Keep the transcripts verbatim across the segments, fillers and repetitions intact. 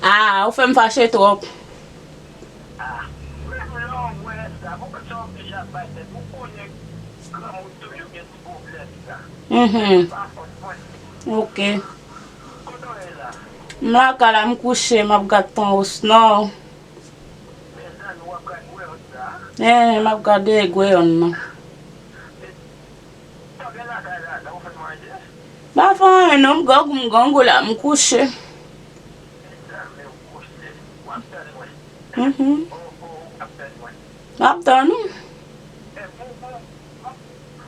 Ah, ou fè m fache twòp. Ah, menm lè w wè sa, pou kòman w oblije ap bay tèt ou konnen granmoun toujou gen ti pwoblèm sa. Mhm. Se pa fòt mwen. Ok. Kote w ye la? M lakay la, m kouche, m ap gad Ton Osnò. Mezanmi, w ap gad Gweyon sa? Eh, m ap gade Gweyon nan. Sa w gen lakay la, la ou fè manje? M pa fè anyen non, m grangou, m grangou la, m kouche. Mezanmi, w kouche. W ap tann mwen. Mhm. O, o, w ap tann mwen. M ap tann ou. E pou, pou, pou,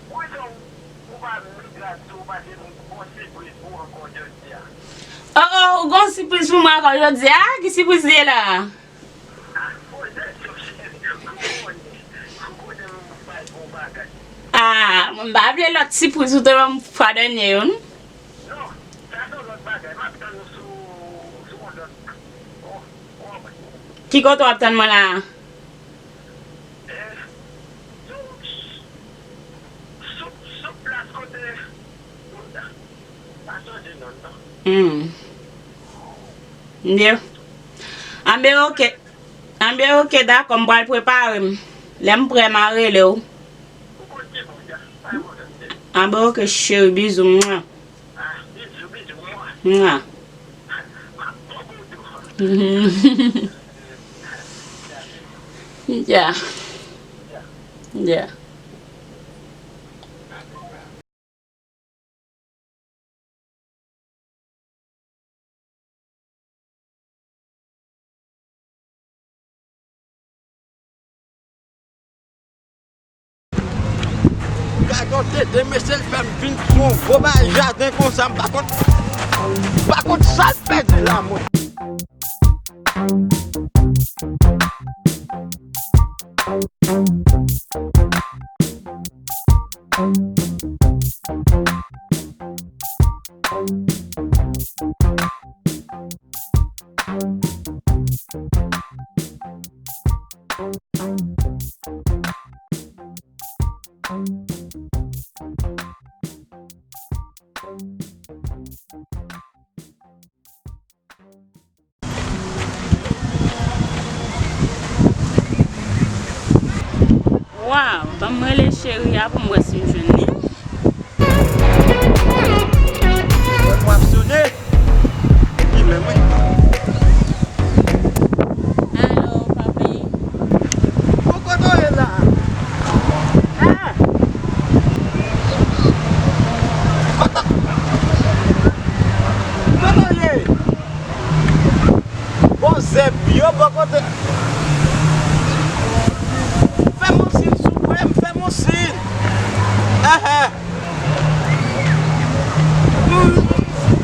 pou rezon ou pa met rad sou ou, paske m gon sipriz pou ou ankò jodi a. O, o, ou gon sipriz pou mwen ankò jodi a? Ki sipriz li ye la? Ah, poze tèt ou, cheri. Ou konnen, ou konnen m bay bon bagay. Ah, mwen m pa vle lòt sipriz ou te ban m fwa dènye yo, non. Non, sa se yon lòt bagay. M ap tann ou sou, sou yon lòt. Oh, oh. Ki kote w ap tann mwen la? Eh, sou, sou, sou plas kote, pa sonje non, non. Hmm. Byen. Anben, oke. Anben, oke, dakò, m pral prepare m. Lè m prè, m a rele w. Ou konn ki moun ya? Pa gen pwoblèm, cheri. Anben, oke, cheri, bizou, mwa. Ah, bizou, bizou, mwa. Mwa. M ap bon pou tou. Ya. Ya. Gad yon tete, mesye, l fè m vin sou yon gwo bagay jaden konsa, m pa konn, m pa konn sa l pèdi la, mwen. Waw, ban m rele cheri a pou m wè si m jwenn li. Telefòn mwen ap sone. Li menm, wi. Alo, papi. Bon, kote w ye la? Hein? Kote, kote w ye? Bon, zèb yo bò kote. Fè m yon siy, souple, m fè m yon siy. Enhen. M,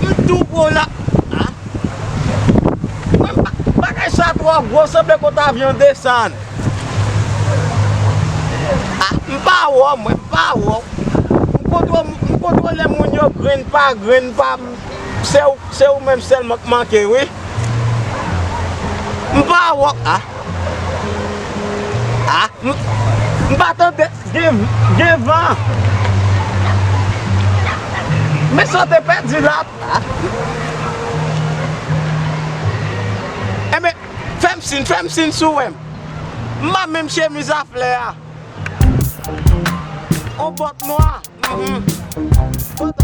m tou pran w la. Ah. Mwen, ba-, bagay sa twò gwo, sanble kot avyon desann. Ah, m pa wè w, mwen, m pa wè w. M kontwo-, m kontwole moun yo grenn pa grenn, pa, se ou, se ou menm sèlman k manke, wi. M pa wè w, ah. Ah, m, m pa tande, gen, gen van. Men sa w te pèdi la. Ah. Enben, fè m siy, fè m siy si w wè m. M pa menm chemiz a flè a. On bòt nwa. Mhm. Bòt.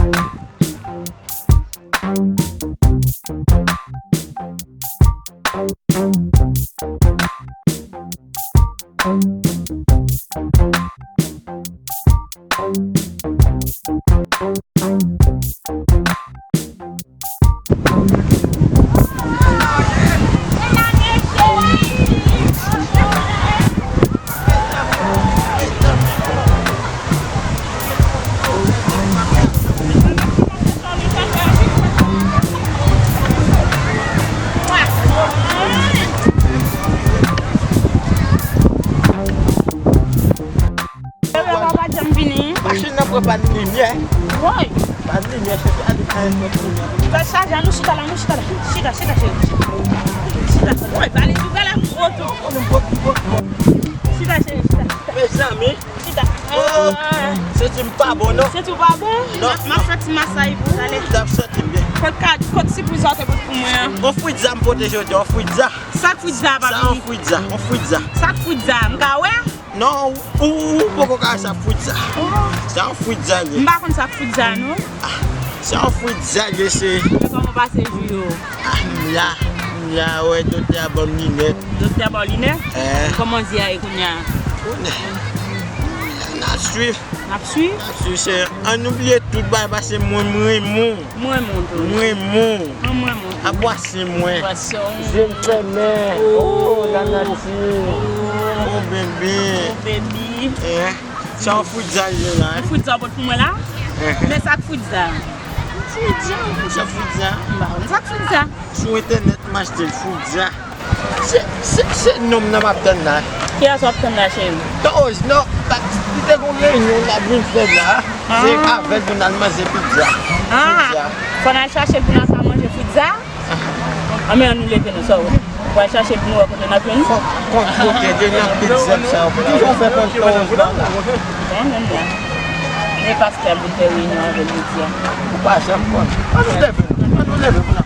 Machin nan pran pa de limyè. Woy! Pa de limyè, chèche ale kay lòt limyè. Fè chaje a, nou chita la, nou chita la. Chita, chita, cheri. Chita. Woy, pale tou, pale gwo tou. Chita, cheri, chita, chita. Mezanmi. Chita. Oh, senti m pa bon, non. Senti w pa bon? Non. M ap, m ap fè ti masaj pou talè. M ap santi m byen. Kot ka, kot sipriz sa w te pote pou mwen an? On fritza m pote jodi, on fritza. Sa k fritza, papi? Sa on fritza, on fritza. Sa k fritza, m ka wè? Non, ou, ou, ou poko ka sa fritza. Sa on fritza li. M pa konn sa k fritza, non. Ah, sa on fritza li, se. Men kòman w pase jou yo? Ah, m la, m la, wè, doktè a ban m linèt. Doktè a ban w linèt? Eh. Kòman zye a ye kounye a? Kounye a, n ap swiv. N ap swiv? N ap swiv, se, ann oubliye tout bagay, paske mwen, m renmen w. Mwen renmen w tou. M renmen w. Mwen renmen w tou. A bwase mwen. Bwase w. Je m fèmen. Oh, la nati. Oh, bebe. Oh, baby. Eh, sa w fritza ye la, eh? Fritza w pot pou mwen la? Eh. Men sa k fritza? Fritza, sa fritza. M pa konn sa k fritza. Sou entènèt, m achte l fritza. Se, se, se nonm nan m ap tann la. Kiyès w ap tann la, cheri? Toz, non, li te gon reyinyon l ap vin fè la. Se avè l pou n al manje pizza. Ah. Pizza. Fò n al chache l pou n al ka manje pizza? Ah. Anben, ann nou leve nou, sa w wè. Pou al chache l pou nou wè kote n ap jwenn li. Fòk konn kote de nan pizza sa yo. Kijan w fè konn toz nan la? Bon, menm la. Men pastè a vin fè reyinyon avè l jodi a. Ou pa janm konn. Ann nou leve nou. Ann nou leve pou n al.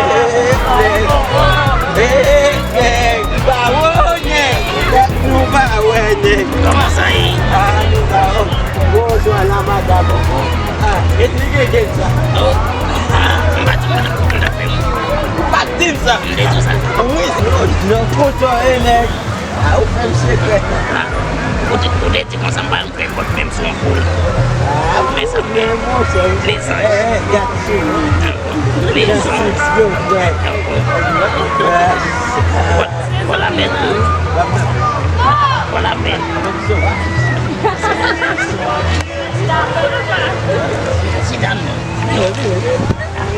Bonswa. Hey, nèg, pa wè nèg. Nèg, nou pa wè nèg. Kòman sa ye? Ah, nou pa wè. Bonswa, la madam. Ah, e li gen gen sa. Oh. Ah, m pa di w nan kote l ap fè m. Ou pa di m sa. M te di w sa. Wi, non, non, kote w ye, nèg? Ah, ou fè m sekrè. Ah, ou te, ou te di konsa m pa yon krenpòt menm sou yon poul. Ah, men sa, men, men, monchè, plezan. Eh, eh, gad sou mwen. Plezan. Gad sou mwen. Bon, bon la men. Bon la men. Chita non.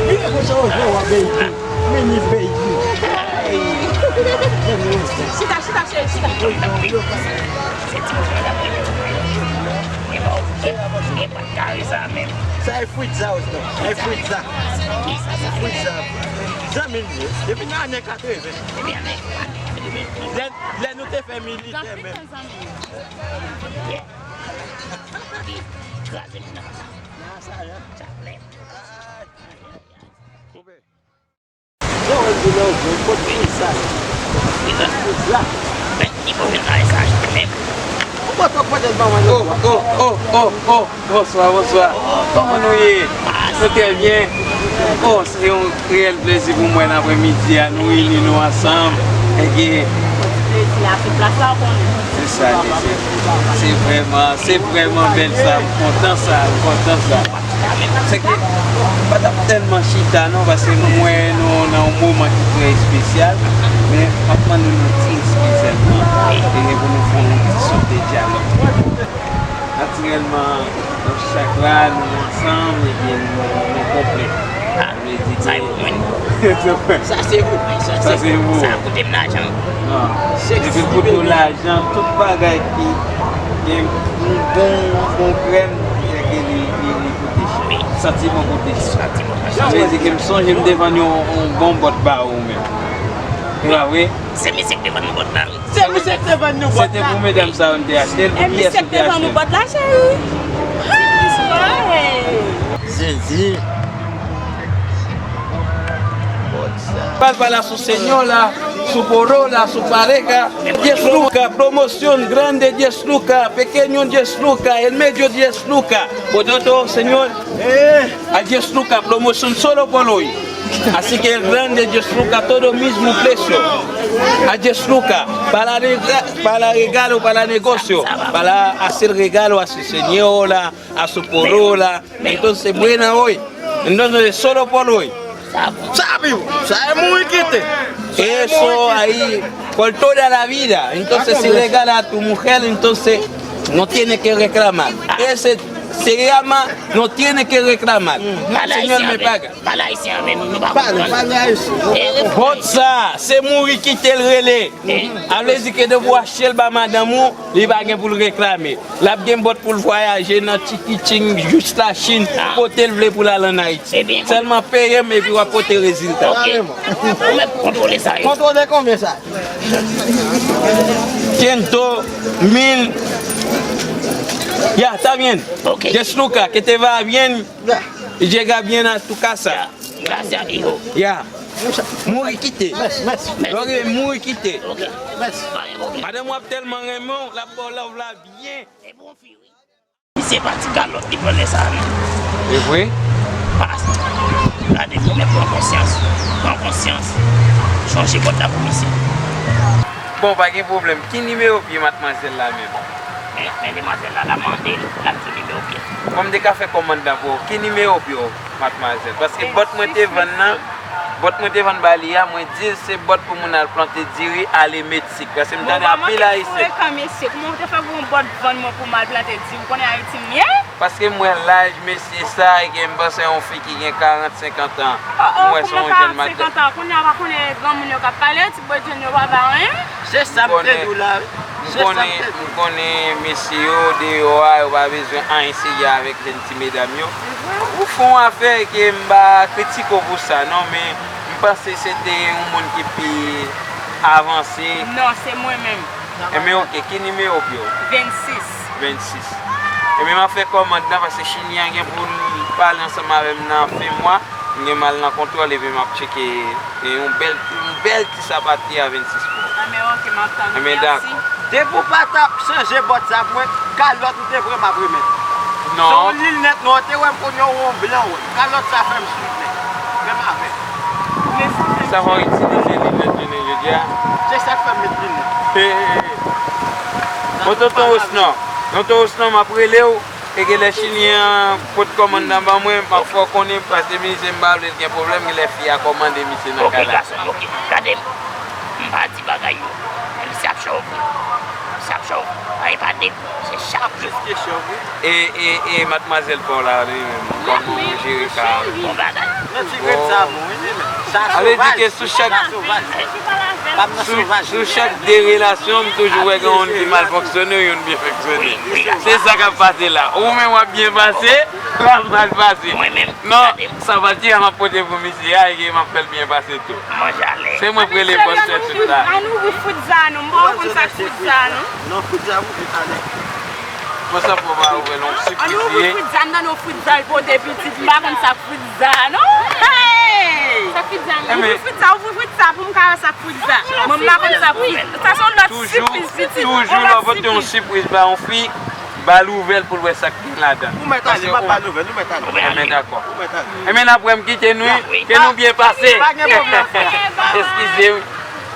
Vire konsa, w ap wè w ap bèl. Mini baby. Chita, chita, cheri, chita. Se ti moun sa la. E pa, e, e pa kare sa menm. Sa e fritza, Osnon. E fritza. Fritza. Zanmi m ye. Depi nan ane katreven. Depi ane katreven. Lè, lè nou te fè militè menm. Yeah. Li kraze m nan sa. Nan sa, ya. Sa plè. Ay, ay, ay. Koupe. Yo, wè di nan zon, kot ki sa? Men, li pa vin la, sa achte menm. Oh, oh, oh, oh, oh, oh. Bonswa, bonswa. Kòman nou ye? Nou trè byen. Oh, se yon reyèl plezi pou mwen nan aprèmidi a. Nou reyini nou ansanm. Ebyen, plezi a sou plas la, ou konnen. Se sa, se, se vrèman, se vrèman bèl sa. M kontan sa, m kontan sa. Se ke m pa t ap tèlman chita non, paske m wè nou nan yon moman ki trè espesyal, men m ap mande nou ti respè sèlman, e pou nou fè yon ti sote dyalòg. Natirèlman, nou chak la, nou ansanm, epi nou, nou konplè. Sa e pou mwen. Sa se pou mwen, sa se pou mwen. Sa koute m lajan. Non. Epi l koute w lajan, tout bagay ki gen yon bon, bon krèm, li, li, li, li koute chè. Santiman koute chè. Sa vle di ke m sonje m te vann yon, yon bon bòt ba ou menm. E pa vre? Se misye ki te vann nou bòt la, wi. Se misye ki te vann nou bòt la. Se te pou medam sa yo n te achte l, pou kiyès ou te achte l? E misye ki te vann nou bòt la, cheri. Sezi. Pal pala su señora, su porola, su pareja. Diez lucas, promoción grande, diez lucas, pequeño, diez lucas, el medio, diez lucas. Por tanto, señor, a diez lucas, promoción solo por hoy. Así que el grande diez lucas, todo mismo precio. A diez lucas, para rega-, para regalo, para negocio, para hacer regalo a su señora, a su porola. Entonces, buena hoy. Entonces, solo por hoy. Sa pi bon. Sa e mouri kite. Eso ahí, por toda la vida. Entonces, si regala a tu mujer, entonces no tiene que reclamar. Ese se llama no tiene que reclamar. El Señor me paga. Pale ayisyen an menm, nou pa konprann. Pale, pale ayisyen. Bòt sa, se mouri kite l rele. A vle di ke depi w achte l ba madanm ou, li pa gen pou l reklame. L ap gen bòt pou l vwayaje nan Chikiching jis Lachin, kote l vle pou l al ann Ayiti. Sèlman peye m epi w ap pote rezilta. Ok. Ou mèt kontwole sa yo. Kontwole konbyen sa? Kento, mil. Ya, está bien. Ok. Diez lucas, que te vaya bien. Ya. Llega bien a tu casa. Ya. Gracias, hijo. Ya. Mouri kite. Mèsi, mèsi. Lòre mouri kite. Ok. Mèsi. Pa gen pwoblèm. Madanm w ap tèlman renmen w, l ap ba w love la byen. Se bon fi, wi. Misye pa ti kalòt li pran lè sa a, non. E vre? Pas. Gade, ou mèt pran konsyans. Pran konsyans. Chanje bòt la pou misye. Bon, pa gen pwoblèm. Ki nimewo pye madmwazèl la menm? Men, men demwazèl la, l ap mande l, l ap di w nimewo pye l. Bon, m te ka fè kòmand la pou ou. Ki nimewo pye w, madmwazèl? Paske bòt mwen te vann nan, bòt mwen te vann ba li a, mwen di l se bòt pou moun al plante diri, ale met sik. Paske m tande anpil Ayisyen. Frekan, mesye. Kòman w te fè pou yon bòt vann mwen pou m al plante diri? Ou konnen Ayiti m ye? Paske m wè laj mesye sa, e ke m panse yon fi ki gen karant, senkant an. M wè se yon jèn madanm. Konnen karant, senkant an, kounye a pa konnen granmoun yo k ap pale, ti bòt jèn yo pa ba anyen. Se sa m te di w la, wi. Se sa m te di w. M konnen mesye yo deyò a, yo pa bezwen anyen serye avèk jèn ti medam yo. Ou fè yon afè ke m pa kritike w pou sa, non, men m panse se te yon moun ki pi avanse. Non, se mwen menm. Enben, ok, ki nimewo pye w? Vennsis. Vennsis. Enben, m ap fè kòmand lan, paske Chilyen an gen pou l pale ansanm avè m nan fen mwa. M gen m al nan kontwòl, epi m ap tcheke, e, yon bèl, yon bèl ti sapati a vennsis pou ou. Enben, ok, m ap tann ou. Enben, dakò. Depi w pa t ap chanje bòt sa pou mwen, kalòt ou te pran m ap remèt. Non. Se yon linèt nwa, ou te wè m konn yon won blan, wè. Kalòt sa fè m soufle. Menm avè. Sa fè w itilize linèt jounen jodi a? Se sa k fè m met linèt. Bon, tonton Osnon. Tonton Osnon, m ap rele w. E genlè Chilyen an pot kòmand nan ban mwen, m ap fè w konnen, paske misye m pa vle l gen pwoblèm, genlè fi a kòmande misye nan kay la. Ok, gason m, ok. Gade m. M pa di bagay yo. Men misye ap chòv. Misye ap chòv. Pa gen pa de kou. Se chòv. Jis ke chòv, wi. E, e, e madmwazèl pa w la, li menm, kòman w jere ka? Bon bagay. Nan ti grenn sa bon, wi, li menm. Sa sovaj. Sa vle di ke sou chak, sou, sou chak de relasyon, m toujou wè gen youn ki mal fonksyone, youn byen fonksyone. Se sa k ap pase la. Ou menm w ap byen pase, l ap mal pase. Non, sapati a m ap pote pou misye a, e m ap fè l byen pase tou. Se mwen k rele bòs fè tout la. Ann ouvri fritza nou, m pa konn sa k fritza nou. Non, fritza ouvri talè. Bon, sa fò pa ouvè l, yon siprizye. Ann ouvri fritza, m tande yon fritza l pote pitit, m pa konn sa k fritza non. Hey! Sa fritza menm. Ouvri fritza, ouvri fritza pou m ka wè Sa k fritza. Mwen m pa konn sa k fritza. Sa se yon lòt sipriz pitit. Toujou lè w pote yon sipriz ba yon fi, ba l ouvè l pou l wè sa k gen ladan. Ou mèt ale, m ap ba l ouvè, nou mèt ale. Enben dakò. Ou mèt ale. Enben n ap wè m kite nou, ke nou byen pase. Pa gen pwoblèm, frè. Eskize wi.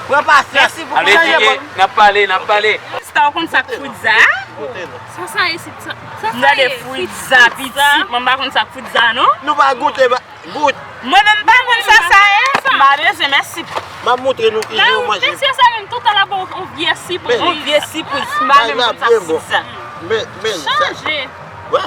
Pran pasyans. Mèsi pou konsèy yo. N ap pale, n ap pale. Sista, ou konn sa k fritza? Sa sa ye, sa sa ye. M gade fritza pitit, mwen m pa konn sa k fritza non. Nou pa goute ba. Gout. Mwen menm pa konn sa sa ye. M pa bezwen, mèsi. M ap montre nou kijan yo manje. Mesye sa menm tout tan la ba w yon vye sipriz. Yon vye sipriz. M pa menm konn sa sipriz sa. Men, men, sa. Chanje. Wè.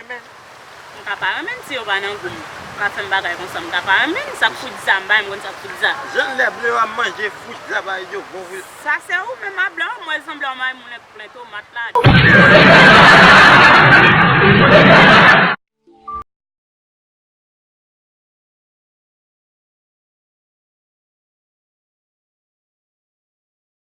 M ka pa renmen si yo pa nan gou m. Pa fè m bagay konsa, m ka pa renmen sa k fritza, m pa menm konn sa k fritza. Jan lè ble a manje fritza ba yo bon vre. Sa se ou menm a blan, mwen sanble yon maymoun. Plen tomat ladan.